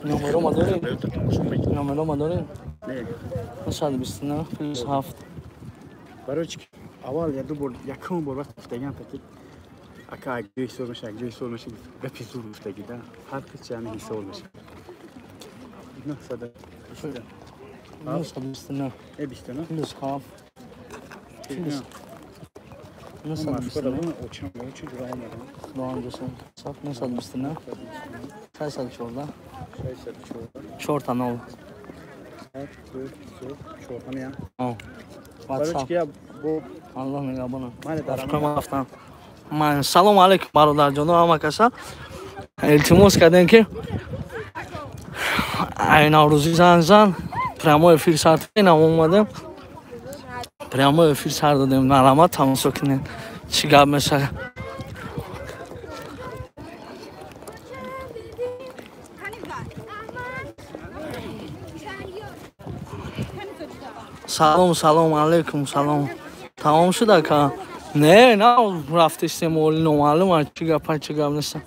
Номеро дорем? Номеро дорем? Не. 929 плюс 7. Барои чи аввал я ду бор, якум бор вақт гуфтагиам таки ака як ҷои ҳисор меша, як ҷои ҳисор меша, гапи зур гуфтагӣ да. Фарқи чи ҳами ҳисор меша. 929. 929. Э 29? Плюс 7. Плюс 929. 929. 614. 4 та 0. Аллоҳ нигаҳбона. Ман салом алейкум бародарҷоно, ҳама каса. Илтимос кардем ки ай Наврӯзӣ занг зан, прямой эфир сар инам омадем. Прямой эфир сар додем. Марҳамат тамошо кунед. Чӣ гап мешавад. Салом, салом алейкум, салом. Тамом шуд ака? Не, на рафтестем, оли номаълум, чӣ гап, чӣ гап нест.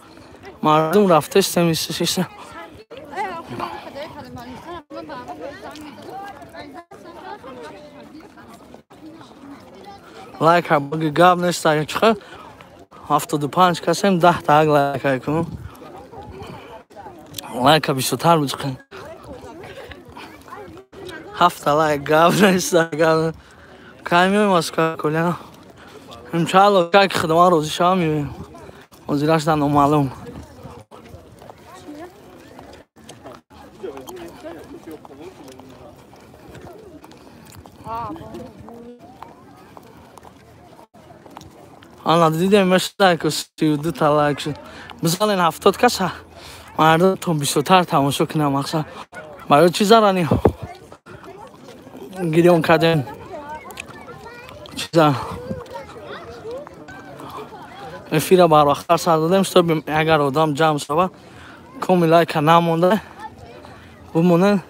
Мардум рафтестем, истеста. Лайк баги гап нест, чӣ 75 касем 10 та лайк кун. Лайка бисёртар биҷиқен. 7 лайк гап нест, гап. Кай меоем Москва, Коля? Иншалло, как худованд розӣ шавам меоем. Ҳозираш дар номаълум. Ана дидем мешуда ку 32 та лайк шуд. Бизанен 70 каса. Мардум то бисёртар тамошо кунам мақсад. Барои чӣ зарани? Гирён кардем. Чиза эфира барвақттар сар додем, чтобы агар одам ҷамъ шава, коми лайка намонда бимонад,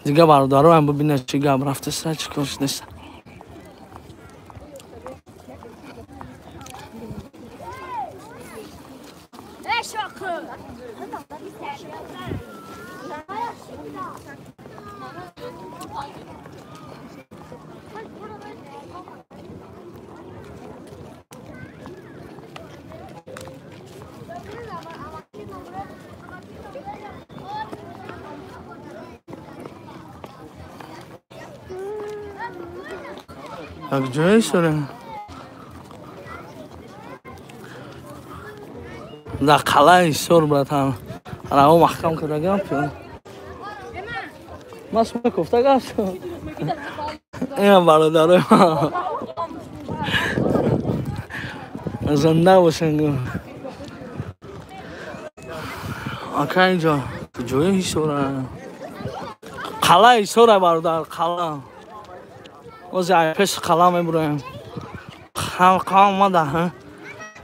дига бародароам бибинад чӣ гап рафтеста, чӣ кор шудеста. Як ҷое исторем? Дар қалаи Ҳисор, братан. Раво маҳкам кардагам пиён. Ман шумо кофта гаштам. Ина бародарои ман. Зинда бошен. Ака инҷо ҷои Ҳисора. Қалаи Ҳисора бародар, қала. Ози ай пеш қала мебуроем. Халқа омада,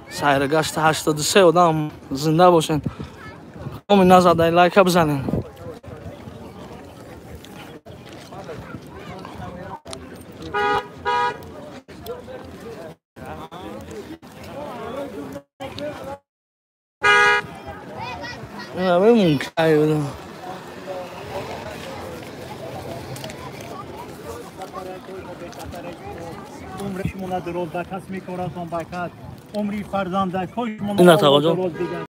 сайргашта 83 одам зинда бошен. Коми назадай лайка бизанен. Ина бемун кай будам. Умри шумо дроз ба кас мекорад, он ба кас. Умри фарзандакҳои шумо Ина тағоҷон. дроз дигар.